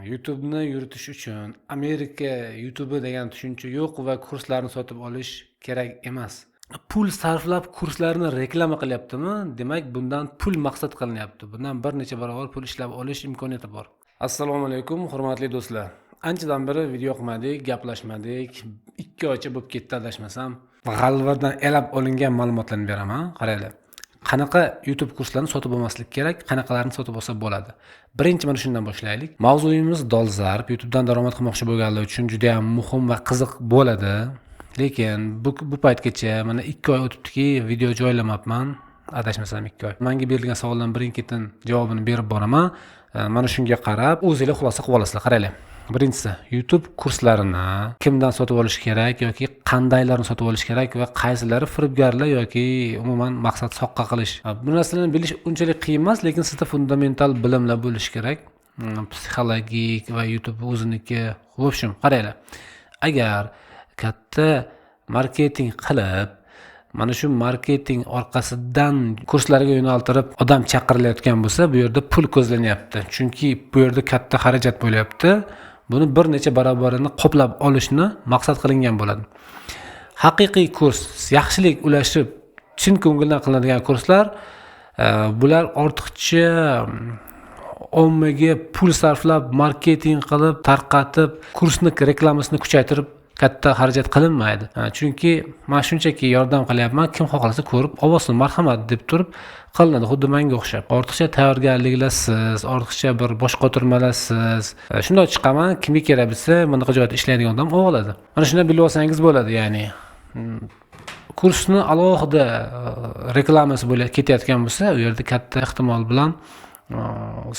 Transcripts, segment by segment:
YouTube'ni yuritish uchun Amerika YouTube'i degan tushuncha yo'q va kurslarni sotib olish kerak emas. Pul sarflab kurslarni reklama qilyaptimi? Demak, bundan pul maqsad qilinyapti. Bundan bir necha barobar pul ishlab olish imkoniyati bor. Assalomu alaykum, hurmatli do'stlar. Anchadan beri video qilmadik, gaplashmadik. 2 oycha bo'lib ketdi adashmasam. G'alvardan elab olingan ma'lumotlarni beraman. Qaranglar. Qanaqa YouTube kurslarini sotib olmaslik kerak, qanaqalarini sotib olsa bo'ladi. Birinchi mana shundan boshlaylik. Mavzuyimiz dolzarb, YouTubedan daromad qilmoqchi bo'lganlar uchun juda ham muhim va qiziq bo'ladi. Lekin bu paytgacha mana 2 oy o'tibdiki, video joylamabman. Adashmasam 2 oy. Menga berilgan savoldan birin-ketin javobini berib boraman. Mana shunga qarab o'zingizlar xulosa qilib olasizlar. Qaranglar. Birinchisi, YouTube kurslarini kimdan sotib olish kerak yoki qandaylarini sotib olish kerak va qaysilari firibgarlar yoki umuman maqsad soqqa qilish. Bu narsalarni bilish unchalik qiyin emas, lekin sizda fundamental bilimlar bo'lishi kerak. Psixologik va YouTube o'ziniki. В общем, qaranglar. Agar katta marketing qilib, mana shu marketing orqasidan kurslarga yo'naltirib odam chaqirilayotgan bo'lsa, bu yerda pul ko'zlanyapti. Chunki bu yerda katta xarajat bo'lyapti. Buni bir necha barobarini qoplab olishni maqsad qilingan bo'ladi. Haqiqiy kurs, yaxshilik ulashib, chin ko'ngildan qilinadigan kurslar, bular ortiqcha ommaga pul sarflab, marketing qilib, tarqatib, kursni reklamasini kuchaytirib katta xarajat qilinmaydi. Chunki men shunchaki yordam qilyapman, kim xohlasa ko'rib olsin, marhamat deb turib qilinadi, xuddi menga o'xshab. Ortiqcha tayyorgarliklarsiz, ortiqcha bir bosh qotirmalarsiz. Shunday chiqaman, kimga kerak bo'lsa, bunaqa joyda ishlaydigan odam oladi. Mana shundan bilib olsangiz bo'ladi, ya'ni kursni alohida reklamasi bo'lib ketayotgan bo'lsa, u yerda katta ehtimol bilan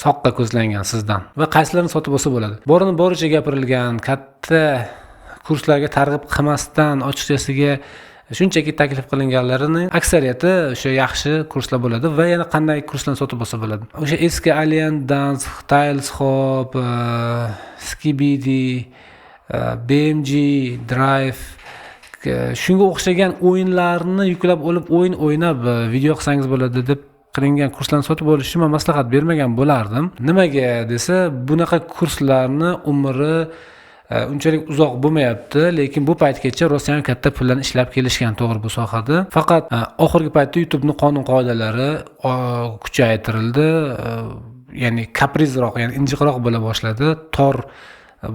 soqqa ko'zlangan sizdan. Va qaysilarini sotib olsa bo'ladi? Borini boricha gapirilgan, katta kurslarga targ'ib qilmasdan ochiqchasiga shunchaki taklif qilinganlarini aksariyati o'sha yaxshi kurslar bo'ladi. Va yana qanday kurslarni sotib olsa bo'ladi? O'sha eski Alien Dance, Tiles Hop, Skibidi, BMG Drive, shunga o'xshagan o'yinlarni yuklab olib o'yin o'ynab video qilsangiz bo'ladi deb qilingan kurslarni sotib olishni men maslahat bermagan bo'lardim. Nimaga desa, bunaqa kurslarni umri unchalik uzoq bo'lmayapti, lekin bu paytgacha rosa ham katta pullarni ishlab kelishgan to'g'ri bu sohada. Faqat oxirgi paytda YouTube'ning qonun qoidalari kuchaytirildi, ya'ni kaprizroq, ya'ni injiqroq bo'la boshladi, tor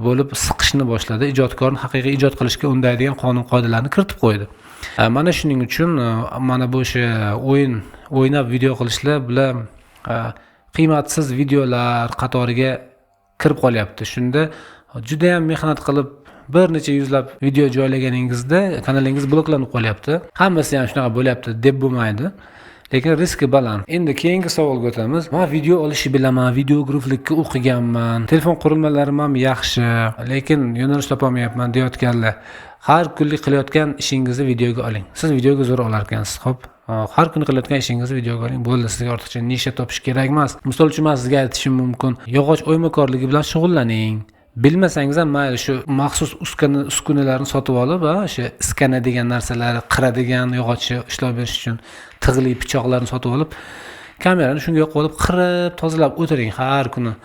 bo'lib siqishni boshladi, ijodkorni haqiqiy ijod qilishga undaydigan qonun qoidalarni kiritib qo'ydi. Mana shuning uchun mana bu o'sha o'yin o'ynab video qilishlar bular qiymatsiz videolar qatoriga kirib qolyapti. Shunda juda ham mehnat qilib bir necha yuzlab video joylaganingizda kanalingiz bloklanib qolyapti. Hammasi ham shunaqa bo'lyapti deb bo'lmaydi, lekin riski baland. Endi keyingi savolga o'tamiz. Men video olishni bilaman, videograflikka o'qiganman, telefon qurilmalarim ham yaxshi, lekin yo'nalish topolmayapman deyotganlar, har kunlik qilayotgan ishingizni videoga oling. Siz videoga zo'r olar ekansiz, xo'p. Har kuni qilayotgan ishingizni videoga oling, bo'ldi, sizga ortiqcha nisha topish kerak emas. Misol uchun, men sizga aytishim mumkin, yog'och o'ymakorligi bilan shug'ullaning. Bilmasangiz ham mayli, shu maxsus uskunalarni sotib olib, o'sha iskana degan narsalar, qiradigan yog'ochni ishlov berish uchun tig'li pichoqlarni sotib olib, kamerani shunga yoqib olib, qirib, tozalab o'tiring har kuni.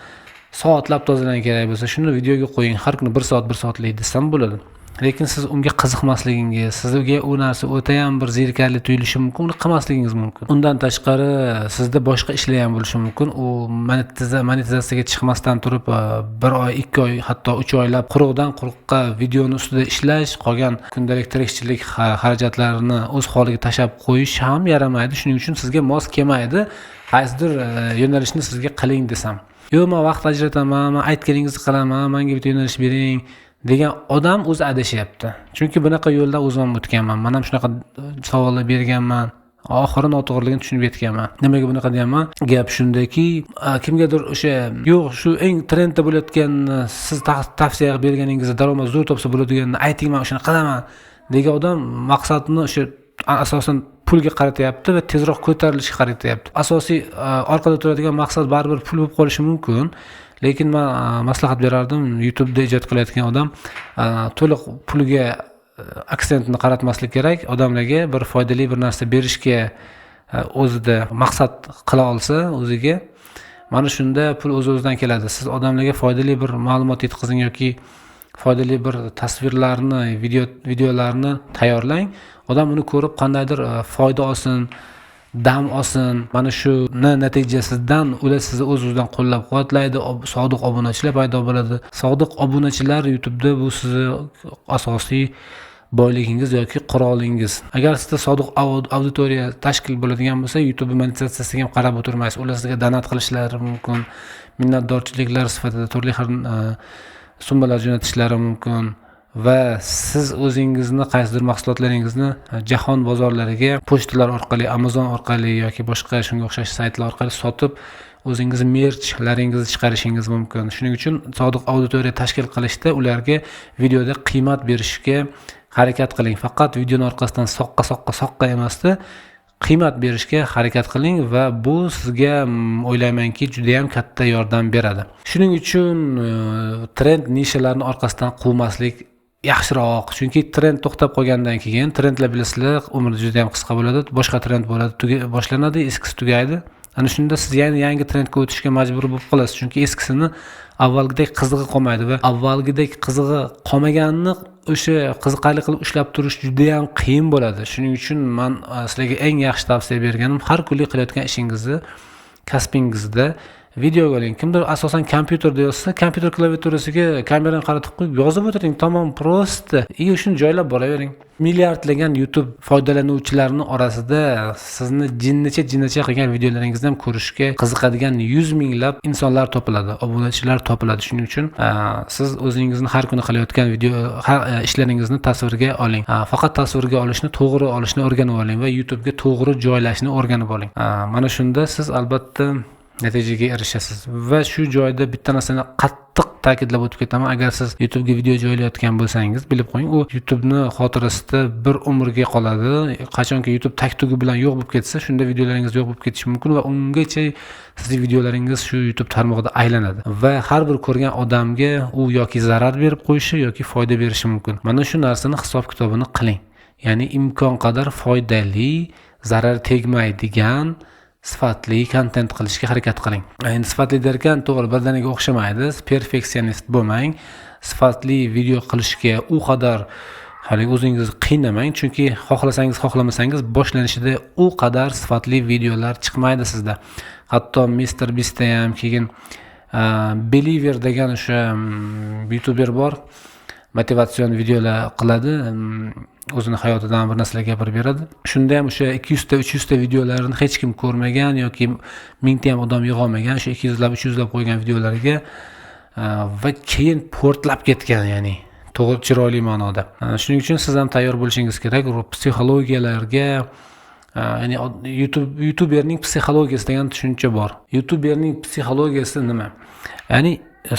Soatlab tozalang kerak bo'lsa, shuni videoga qo'ying, har kuni 1 soat, 1 soatlik desam bo'ladi. Lekin siz unga qiziqmasligingiz, sizga u narsa o'ta ham bir zerikarli tuyulishi mumkin, uni qilmasligingiz mumkin. Undan tashqari sizda boshqa ishlar ham bo'lishi mumkin. U monetizatsiyaga chiqmasdan turib, 1 oy, 2 oy, hatto 3 oylab quruqdan quruqqa videoni ustida ishlash, qolgan kundalik tirikchilik xarajatlarini o'z holiga tashlab qo'yish ham yaramaydi. Shuning uchun sizga mos kelmaydi. Qaysidir yo'nalishni sizga qiling desam, yo'q, men vaqt ajrataman, men aytganingizni qilaman, menga bitta yo'nalish bering degan odam o'zi adashyapti. Chunki bunaqa yo'ldan o'zim ham o'tganman. Men ham shunaqa savollar berganman. Oxiri noto'g'riligini tushunib yetganman. Nimaga bunaqa deyapman? Gap shundaki, kimgadir o'sha yo'q, shu eng trendda bo'layotgan siz tavsiya qilib berganingizda daromad zo'r topsa bo'ladiganini ayting, men o'shani qilaman degan odam maqsadni o'sha asosan pulga qaratyapti va tezroq ko'tarilishga qaratyapti. Asosiy orqada turadigan maqsad baribir pul bo'lib qolishi mumkin. Lekin men maslahat berardim, YouTube'da ijod qilayotgan odam to'liq pulga aksentni qaratmaslik kerak, odamlarga bir foydali bir narsa berishga o'zida maqsad qila olsa o'ziga Mana shunda pul o'z-o'zidan keladi. Siz odamlarga foydali bir ma'lumot yetkazing yoki foydali bir tasvirlarni, videolarni tayyorlang. Odam uni ko'rib qandaydir foyda olsin, dam olsin. Mana shuni natijasidan ular sizni o'z-o'zidan qo'llab-quvvatlaydi, sodiq obunachilar paydo bo'ladi. Sodiq obunachilar YouTube'da bu sizni asosiy boyligingiz yoki qurolingiz. Agar sizda sodiq auditoriya tashkil bo'ladigan bo'lsa, YouTube monetizatsiyasiga ham qarab o'tirmaysiz. Ular sizga donat qilishlari mumkin, minnatdorchiliklar sifatida turli xil summalar jo'natishlari mumkin va siz o'zingizni qaysidir mahsulotlaringizni jahon bozorlariga pochtalar orqali, Amazon orqali yoki boshqa shunga o'xshash saytlar orqali sotib, o'zingiz merchlaringizni chiqarishingiz mumkin. Shuning uchun sodiq auditoriya tashkil qilishda ularga videoda qiymat berishga harakat qiling. Faqat videoni orqasidan soqqa soqqa soqqa emasda, qiymat berishga harakat qiling va bu sizga o'ylaymanki juda ham katta yordam beradi. Shuning uchun trend nishalarni orqasidan quvmaslik yaxshiroq, chunki trend to'xtab qolgandan keyin trendlar bilasizlar, umri juda ham qisqa bo'ladi, boshqa trend bo'ladi, boshlanadi, eskisi tugaydi. Ana shunda siz yana yangi trendga o'tishga majbur bo'lib qolasiz, chunki eskisini avvalgidek qizig'i qolmaydi va avvalgidek qizig'i qolmaganini o'sha qiziqarli qilib ushlab turish juda ham qiyin bo'ladi. Shuning uchun men sizlarga eng yaxshi tavsiya berganim, har kunlik qilayotgan ishingizni, kasbingizda videoga oling. Kimdir asosan kompyuterda yozsa, kompyuter klaviaturasiga kamerani qaratib qo'yib yozib o'tiring, tamom, просто. И shuni joylab boravering. Milliardlagan YouTube foydalanuvchilarning orasida sizni jinnicha jinnicha qilgan videolaringizni ham ko'rishga qiziqadigan 100 minglab insonlar topiladi, obunachilar topiladi. Shuning uchun siz o'zingizni har kuni qilayotgan video ishlaringizni tasvirga oling. Faqat tasvirga olishni, to'g'ri olishni o'rganib oling va YouTubega to'g'ri joylashni o'rganib oling. Mana shunda siz albatta natijaga erishasiz. Va shu joyda bitta narsani qattiq ta'kidlab o'tib ketaman. Agar siz YouTubega video joylayotgan bo'lsangiz, bilib qo'ying, u YouTube'ni xotirasida bir umrga qoladi. Qachonki YouTube tag-tugi bilan yo'q bo'lib ketsa, shunda videolaringiz yo'q bo'lib ketishi mumkin va ungacha sizning videolaringiz shu YouTube tarmog'ida aylanadi va har bir ko'rgan odamga u yoki zarar berib qo'yishi yoki foyda berishi mumkin. Mana shu narsani hisob-kitobini qiling. Ya'ni imkon qadar foydali, zarar tegmaydigan sifatli kontent qilishga harakat qiling. Endi sifatli derkan, to'g'ri, birdaniga o'xshamaydi. Perfeksionist bo'lmang. Sifatli video qilishga u qadar hali o'zingizni qiynamang, chunki xohlasangiz, xohlamasangiz boshlanishida u qadar sifatli videolar chiqmaydi sizda. Hatto Mr Beastda ham, keyin Believer degan o'sha youtuber bor, motivatsion videolar qiladi, o'zini hayotidan bir narsalar gapirib beradi. Shunda ham o'sha 200 ta, 300 ta videolarini hech kim ko'rmagan yoki mingta ham odam yig'olmagan, o'sha 200lab, 300lab qo'ygan videolariga va keyin portlab ketgan, ya'ni to'g'ri, chiroyli ma'noda. Shuning uchun siz ham tayyor bo'lishingiz kerak psixologiyalarga, ya'ni youtuberning psixologiyasi degan tushuncha bor. Youtuberning psixologiyasi nima? Ya'ni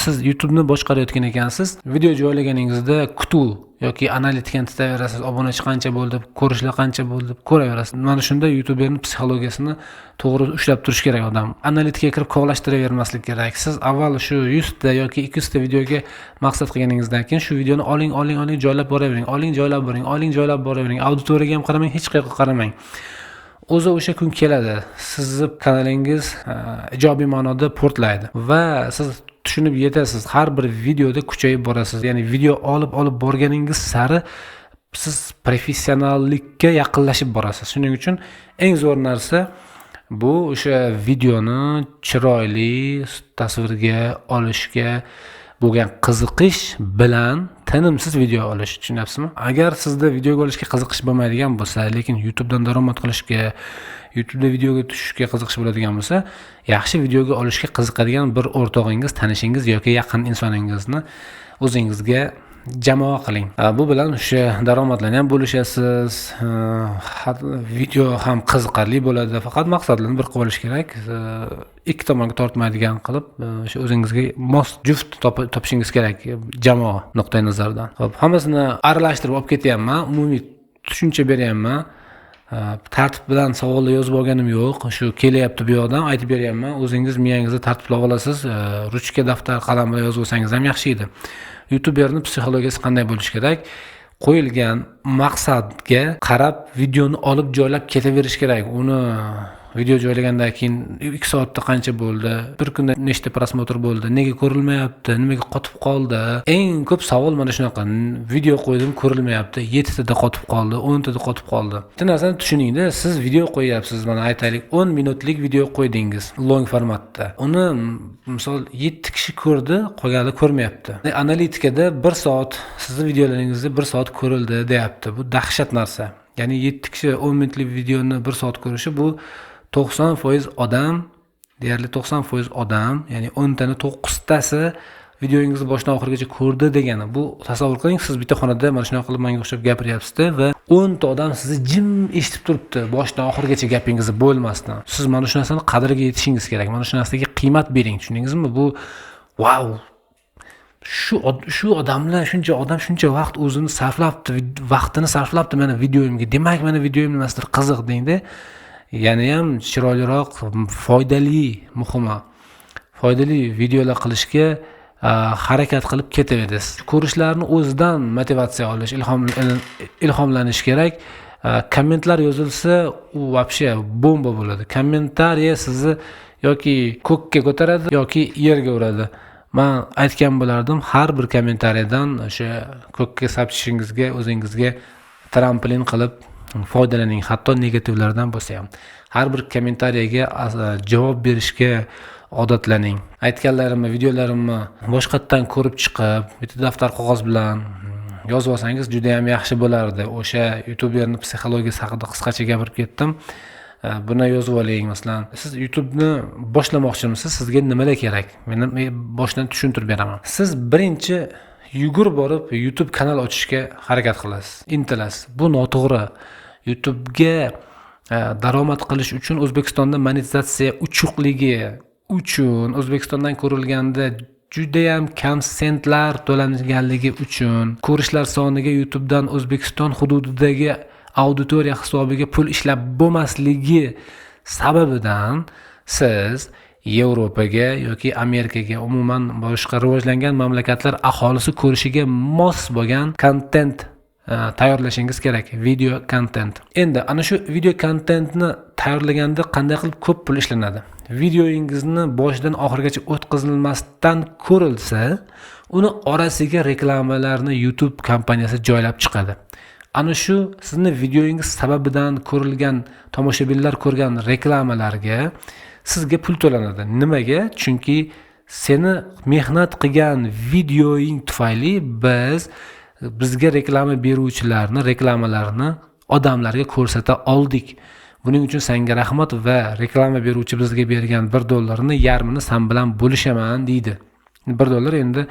siz YouTube'ni boshqarayotgan ekansiz, video joylaganingizda kutuv yoki analitikani tutaverasiz, obunachi qancha bo'ldi, ko'rishlar qancha bo'ldi, ko'raverasiz. Mana shunda youtuberning psixologiyasini to'g'ri ushlab turish kerak odam. Analitikaga kirib kovlashtiravermaslik kerak. Siz avval shu 100 ta yoki 200 ta videoga maqsad qilganingizdan keyin shu videoni oling, oling, oling, joylab boravering, oling, joylab boring, oling, joylab boravering. Auditoriyaga ham qaramang, hech qayerga qaramang. O'zi o'sha kun keladi, sizni kanalingiz ijobiy ma'noda portlaydi va siz tushunib yetasiz, har bir videoda kuchayib borasiz. Ya'ni video olib olib borganingiz sari siz professionallikka yaqinlashib borasiz. Shuning uchun eng zo'r narsa bu o'sha videoni chiroyli tasvirga olishga bo'lgan qiziqish bilan tinimsiz video olish, tushunyapsizmi? Agar sizda videoga olishga qiziqish bo'lmaydigan bo'lsa, lekin YouTubedan daromad qilishga, YouTubeda videoga tushishga qiziqish bo'ladigan bo'lsa, yaxshi videoga olishga qiziqadigan bir o'rtog'ingiz, tanishingiz yoki yaqin insoningizni o'zingizga jamoa qiling. Bu bilan o'sha daromadlarni ham bo'lishasiz, video ham qiziqarli bo'ladi. Faqat maqsadlarni bir qilib olish kerak. Ikki tomonga tortmaydigan qilib, o'sha o'zingizga mos juft topishingiz kerak jamoa nuqtai nazaridan. Xo'p, hammasini aralashtirib olib ketyapman, umumiy tushuncha beryapman. Tartib bilan savollar yozib olganim yo'q. Shu kelyapti bu yoqdan aytib beryapman. O'zingiz miyangizda tartiblab olasiz. Ruchka, daftar, qalam bilan yozib olsangiz ham yaxshi edi. YouTuberning psixologiyasi qanday bo'lishi kerak? Qo'yilgan maqsadga qarab videoni olib joylab ketaverish kerak. Uni Video joylagandan keyin 2 soatda qancha bo'ldi, bir kunda nechta просмотр bo'ldi, nega ko'rilmayapti, nimaga qotib qoldi? Eng ko'p savol mana shunaqa: video qo'ydim, ko'rilmayapti, 7 tada qotib qoldi, 10 tada qotib qoldi. Bitta narsani tushuningda, siz video qo'yyapsiz, mana aytaylik, 10 minutlik video qo'ydingiz long formatda. Uni misol 7 kishi ko'rdi, qolganlar ko'rmayapti. Analitikada 1 soat sizni videolaringizda 1 soat ko'rildi deyapti. Bu dahshat narsa. Ya'ni 7 kishi 10 minutlik videoni 1 soat ko'rishi, bu 90% odam, deyarli 90% odam, ya'ni 10 tani 9 tasi videongizni boshidan oxirigacha ko'rdi degani. Bu tasavvur qiling, siz bitta xonada mana shunaqa qilib menga o'xshab gapiryapsizda va 10 ta odam sizni jim eshitib turibdi, boshidan oxirigacha gapingizni bo'lmasdan. Siz mana shu narsani qadriga yetishingiz kerak, mana shu narsaga qiymat bering, tushundingizmi? Bu vau, shu odamlar, shuncha odam shuncha vaqt o'zini sarflabdi, vaqtini sarflabdi mana videoyimga, demak mana videoyim nimasidir qiziq dengda. Yanayam chiroyliroq, foydali, muhimi foydali videolar qilishga harakat qilib ketaverasiz. Ko'rishlarni o'zidan motivatsiya olish, ilhomlanish kerak. Kommentlar yozilsa, u вообще bomba bo'ladi. Kommentariya sizni yoki ko'kka ko'taradi, yoki yerga uradi. Man aytgan bo'lardim, har bir kommentariyadan o'sha ko'kka sapchishingizga o'zingizga tramplin qilib foydalaning, hatto negativlardan bo'lsa ham. Har bir kommentariyaga javob berishga odatlaning. Aytganlarimni, videolarimni boshqatdan ko'rib chiqib, bitta daftar qog'oz bilan yozib olsangiz juda ham yaxshi bo'lardi. O'sha youtuberni psixologiyasi haqida qisqacha gapirib ketdim. Buni yozib oling. Masalan, siz YouTube'ni boshlamoqchimisiz? Sizga nimalar kerak? Men boshdan tushuntirib beraman. Siz birinchi yugurib borib YouTube kanal ochishga harakat qilasiz, intilasiz. Bu noto'g'ri. YouTube'ga daromad qilish uchun O'zbekistonda monetizatsiya uchuqligi uchun, O'zbekistondan ko'rilganda judayam kam sentlar to'langanligi uchun, ko'rishlar soniga YouTube'dan O'zbekiston hududidagi auditoriya hisobiga pul ishlab bo'lmasligi sababidan siz Yevropaga yoki Amerikaga, umuman boshqa rivojlangan mamlakatlar aholisi ko'rishiga mos bo'lgan kontent tayyorlashingiz kerak, video kontent. Endi ana shu video kontentni tayyorlaganda qanday qilib ko'p pul ishlanadi? Videoyingizni boshidan oxirigacha o'tkazilmasdan ko'rilsa, uni orasiga reklamalarni YouTube kompaniyasi joylab chiqadi. Ana shu sizni videoyingiz sababidan ko'rilgan tomoshabinlar ko'rgan reklamalarga sizga pul to'lanadi. Nimaga? Chunki seni mehnat qilgan videoying tufayli biz bizga reklama beruvchilarni reklamalarini odamlarga ko'rsata oldik. Buning uchun senga rahmat va reklama beruvchi bizga bergan $1 yarmini san bilan bo'lishaman deydi. $1 endi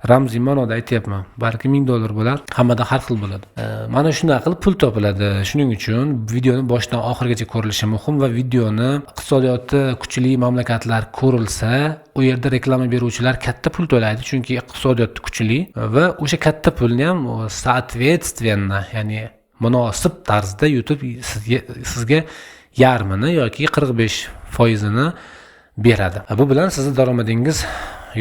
ramziy ma'noda aytyapman, balki $1000 bo'lar, hammada har xil bo'ladi. Mana shunday qilib pul topiladi. Shuning uchun videoni boshidan oxirigacha ko'rilishi muhim va videoni iqtisodiyoti kuchli mamlakatlar ko'rilsa, u yerda reklama beruvchilar katta pul to'laydi, chunki iqtisodiyot kuchli va o'sha katta pulni ham соответственно, ya'ni munosib tarzda YouTube sizga yarmini yoki 45%ini beradi. Bu bilan sizni daromadingiz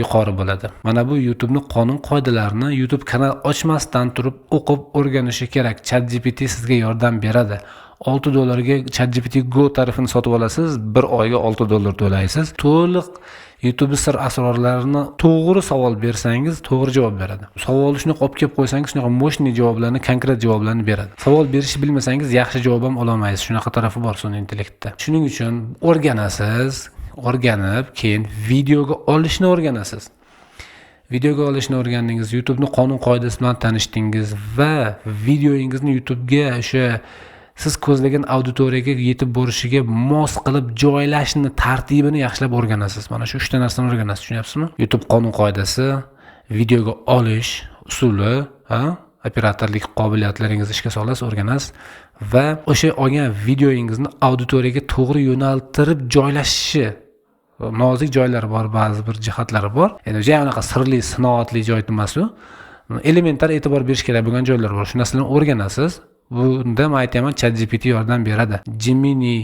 yuqori bo'ladi. Mana bu YouTube'ni qonun qoidalarini YouTube kanal ochmasdan turib o'qib o'rganishi kerak. ChatGPT sizga yordam beradi. $6 ga ChatGPT Go tarifini sotib olasiz, bir oyga $6 to'laysiz. To'liq YouTube sir asrorlarini to'g'ri savol bersangiz, to'g'ri javob beradi. Savolni shunaqa olib kelib qo'ysangiz, shunaqa мощный javoblarni, konkret javoblarni beradi. Savol berishni bilmasangiz, yaxshi javob ham ololmaysiz. Shunaqa tarafi bor sun'iy intellektda. Shuning uchun o'rganasiz, o'rganib, keyin videoga olishni o'rganasiz. Videoga olishni o'rgandingiz, YouTube'ni qonun qoidasi bilan tanishdingiz va videoyingizni YouTube'ga o'sha siz ko'zlagan auditoriyaga yetib borishiga mos qilib joylashni tartibini yaxshilab o'rganasiz. Mana shu uchta narsani o'rganasiz, tushunyapsizmi? YouTube qonun qoidasi, videoga olish usuli, ha, operatorlik qobiliyatlaringizni ishga solasiz, o'rganasiz va o'sha olgan videoyingizni auditoriyaga to'g'ri yo'naltirib joylashishi, nozik joylari bor, ba'zi bir jihatlari bor. Endi juda anaqa sirli, sinoatli joy emas u. Elementar e'tibor berish kerak bo'lgan joylar bor. Shu narsalarni o'rganasiz. Bunda men aytyapman, ChatGPT yordam beradi, Gemini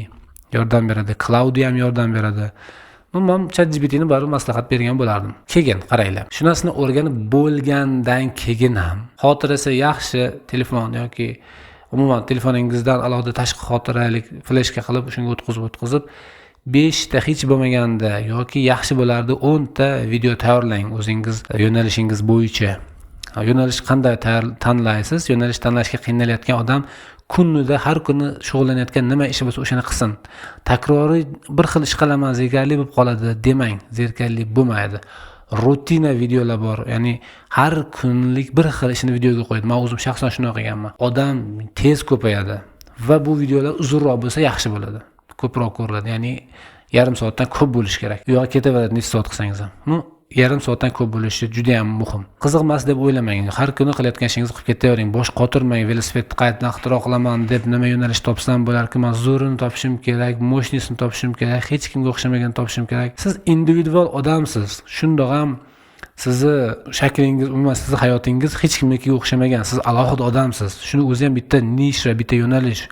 yordam beradi, Claude ham yordam beradi. Man ChatGPTni baribir maslahat bergan bo'lardim. Keyin qaranglar, shu narsani o'rganib bo'lgandan keyin ham xotirasi yaxshi telefon yoki Umuman telefoningizdan alohida tashqi xotiralik fleshka qilib, shunga o'tkazib 5 ta hech bo'lmaganda yoki yaxshi bo'lardi 10 ta video tayyorlang o'zingiz yo'nalishingiz bo'yicha. Yo'nalish qanday tanlaysiz? Yo'nalish tanlashga qiynalayotgan odam kunida har kuni shug'ullanayotgan nima ishi bo'lsa o'shani qilsin. Takroriy bir xil ish qilaman, zerikarli bo'lib qoladi demang, zerikarli bo'lmaydi. Rutina videolar bor, ya'ni har kunlik bir xil ishini videoga qo'yadi. Men o'zim shaxsan shunday qilganman. Odam tez ko'payadi va bu videolar uzunroq bo'lsa yaxshi bo'ladi. Ko'proq ko'riladi, ya'ni yarim soatdan ko'p bo'lishi kerak. U yoqqa ketaveradi necha soat qilsangiz ham. Ну, yarim soatdan ko'p bo'lishi juda ham muhim. Qiziq emas deb o'ylamang. Har kuni qilayotgan ishingizni qilib ketavering. Bosh qotirmang, velosipedni qayerdan ixtiro qilaman deb nima yo'nalish topsam bo'larki, men zo'rini topishim kerak, moshnisini topishim kerak, hech kimga o'xshamagan topishim kerak. Siz individual odamsiz. Shundoq ham sizni shaklingiz, umuman sizni hayotingiz hech kimnikiga o'xshamagan. Siz alohida odamsiz. Shuni o'zi ham bitta nisha, bitta yo'nalish.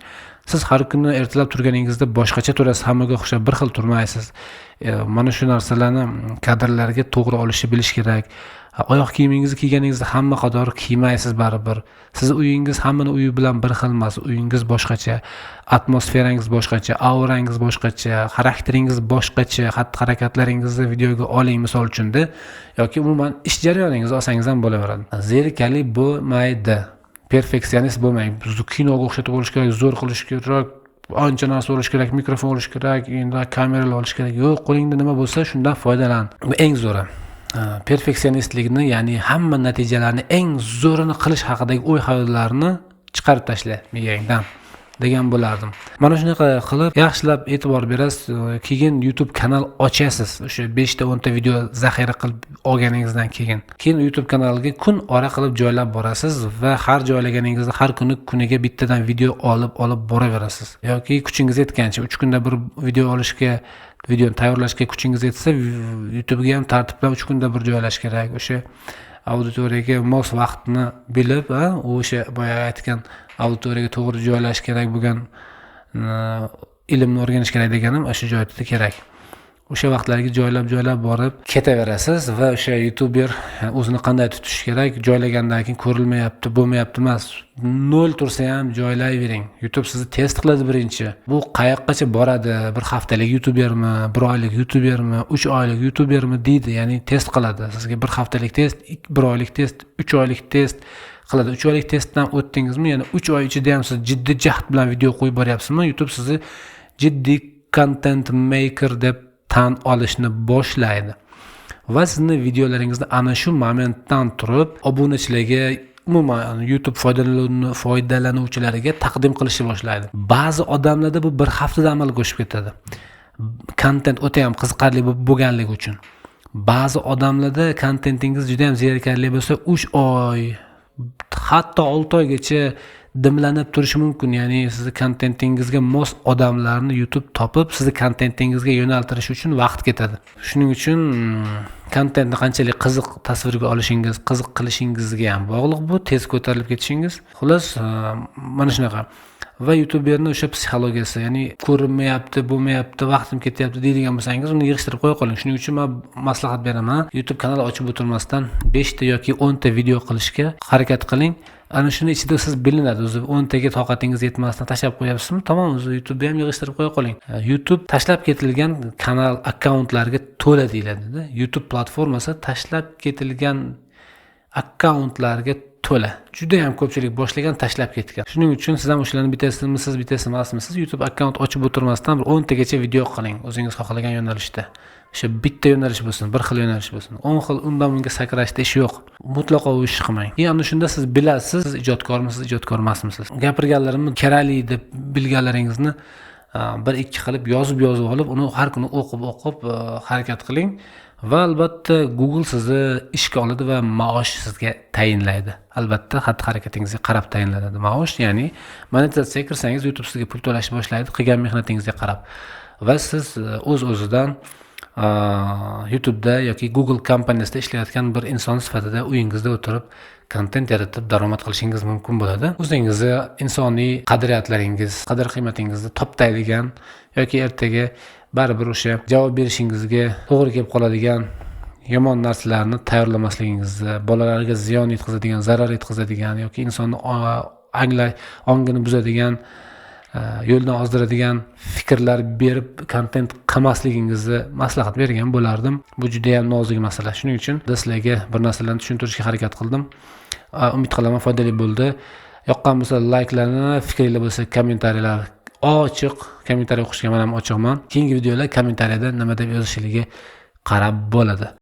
Siz har kuni ertalab turganingizda boshqacha turasiz, hammaga o'xshab bir xil turmaysiz. Mana shu narsalarni kadrlarga to'g'ri olishni bilish kerak. Oyoq kiyimingizni kiyganingizda hamma qatori kiymaysiz baribir. Sizni uyingiz hammani uyi bilan bir xil emas, uyingiz boshqacha, atmosferangiz boshqacha, aurangiz boshqacha, xarakteringiz boshqacha, xatti-harakatlaringizni videoga oling misol uchunda, yoki umuman ish jarayoningizni olsangiz ham bo'laveradi. Zerikarli bo'lmaydi. Perfeksionist bo'lmang. Kinoga o'xshatib olish kerak, zo'r qilish kerak, ancha narsa olish kerak, mikrofon olish kerak, endi kameralar olish kerak. Yo'q, qo'lingda nima bo'lsa shundan foydalan. Bu eng zo'ri. Perfeksionistlikni, ya'ni hamma natijalarni eng zo'rini qilish haqidagi o'y-xayollarni chiqarib tashla miyangdan degan bo'lardim. Mana shunaqa qilib yaxshilab e'tibor berasiz, keyin YouTube kanal ochasiz. O'sha 5 ta 10 ta video zaxira qilib olganingizdan keyin. Keyin YouTube kanaliga kun ora qilib joylab borasiz va har joylaganingizda har kuni kuniga bittadan video olib boraverasiz. Yoki kuchingiz yetgancha 3 kunda bir video olishga, videoni tayyorlashga kuchingiz yetsa, YouTube'ga ham tartib bilan 3 kunda bir joylash kerak. O'sha auditoriyaga mos vaqtni bilib, o'sha boya aytgan auditoriyaga to'g'ri joylash kerak bo'lgan ilmni o'rganish kerak deganim o'sha joyda kerak. O'sha vaqtlarga joylab borib ketaverasiz va o'sha youtuber o'zini qanday tutish kerak, joylagandan keyin ko'rilmayapti, bo'lmayapti emas, 0 tursa ham joylayvering. YouTube sizni test qiladi birinchi. Bu qayoqqacha boradi? Bir haftalik youtubermi, bir oylik youtubermi, 3 oylik youtubermi deydi, ya'ni test qiladi. Sizga bir haftalik test, bir oylik test, 3 oylik test qiladi. 3 oylik testdan o'tdingizmi, ya'ni 3 oy ichida ham siz jiddiy jahd bilan video qo'yib boryapsizmi, YouTube sizni jiddiy content maker deb tan olishni boshlaydi. Va sizni videolaringizni ana shu momentdan turib obunachilarga, umuman YouTube foydalanuvchilariga taqdim qilishni boshlaydi. Ba'zi odamlarda bu bir haftada amalga oshib ketadi. Kontent o'ta ham qiziqarli bo'lganligi uchun. Ba'zi odamlarda kontentingiz juda ham zerikarli bo'lsa, 3 oy, hatto 6 oygacha dimlanib turishi mumkin. Ya'ni sizni kontentingizga mos odamlarni YouTube topib, sizni kontentingizga yo'naltirish uchun vaqt ketadi. Shuning uchun kontentni qanchalik qiziq tasvirga olishingiz, qiziq qilishingizga ham bog'liq bu, tez ko'tarilib ketishingiz. Xullas, mana shunaqa. Va youtuberni o'sha psixologiyasi, ya'ni ko'rinmayapti, bo'lmayapti, vaqtim ketyapti deydigan bo'lsangiz, uni yig'ishtirib qo'ya qoling. Shuning uchun men maslahat beraman, YouTube kanal ochib o'tirmasdan 5 ta yoki 10 ta video qilishga harakat qiling. Ana shuni ichida siz bilinadi, o'zi 10 taga toqatingiz yetmasdan tashlab qo'yapsizmi? Tamom, o'zi YouTube'ni ham yig'ishtirib qo'ya qoling. YouTube tashlab ketilgan kanal akkauntlarga to'la deyiladi-da. YouTube platformasi tashlab ketilgan akkauntlarga to'la. Juda ham ko'pchilik boshlagan, tashlab ketgan. Shuning uchun siz ham o'shalarni bittasimisiz, bittasi emasmisiz? YouTube akkaunt ochib o'tirmasdan bir 10 tagacha video qiling, o'zingiz xohlagan yo'nalishda. O'sha bitta yo'nalish bo'lsin, bir xil yo'nalish bo'lsin. 10 xil undan bunga sakrashda ish yo'q. Mutlaqo u ish qilmang. Endi shunda siz bilasiz, siz ijodkormisiz, ijodkor emasmisiz. Gapirganlarimni kerakli deb bilganlaringizni bir ikki qilib yozib olib, uni har kuni o'qib harakat qiling. Va albatta Google sizni ishga oladi va maosh sizga tayinlaydi. Albatta xatti-harakatingizga qarab tayinlanadi maosh, ya'ni monetizatsiyaga kirsangiz YouTube sizga pul to'lashni boshlaydi qilgan mehnatingizga qarab. Va siz o'z-o'zidan YouTube'da yoki Google kompaniyasida ishlayotgan bir inson sifatida uyingizda o'tirib kontent yaratib daromad qilishingiz mumkin bo'ladi. O'zingizni insoniy qadriyatlaringiz, qadr-qiymatingizni toptaydigan yoki ertaga baribir o'sha javob berishingizga to'g'ri kelib qoladigan yomon narsalarni tayyorlamasligingizni, bolalarga ziyon yetkazadigan, zarar yetkazadigan yoki insonni angla ongini buzadigan, yo'ldan ozdiradigan fikrlar berib kontent qilmasligingizni maslahat bergan bo'lardim. Bu judayam nozik masala. Shuning uchun sizlarga bir narsalarni tushuntirishga harakat qildim. Umid qilaman, foydali bo'ldi. Yoqqan bo'lsa layklarni, fikringlar bo'lsa kommentariyalar ochiq, kommentariy o'qishga men ham ochiqman. Keyingi videolar kommentariyada nima deb yozishligi qarab bo'ladi.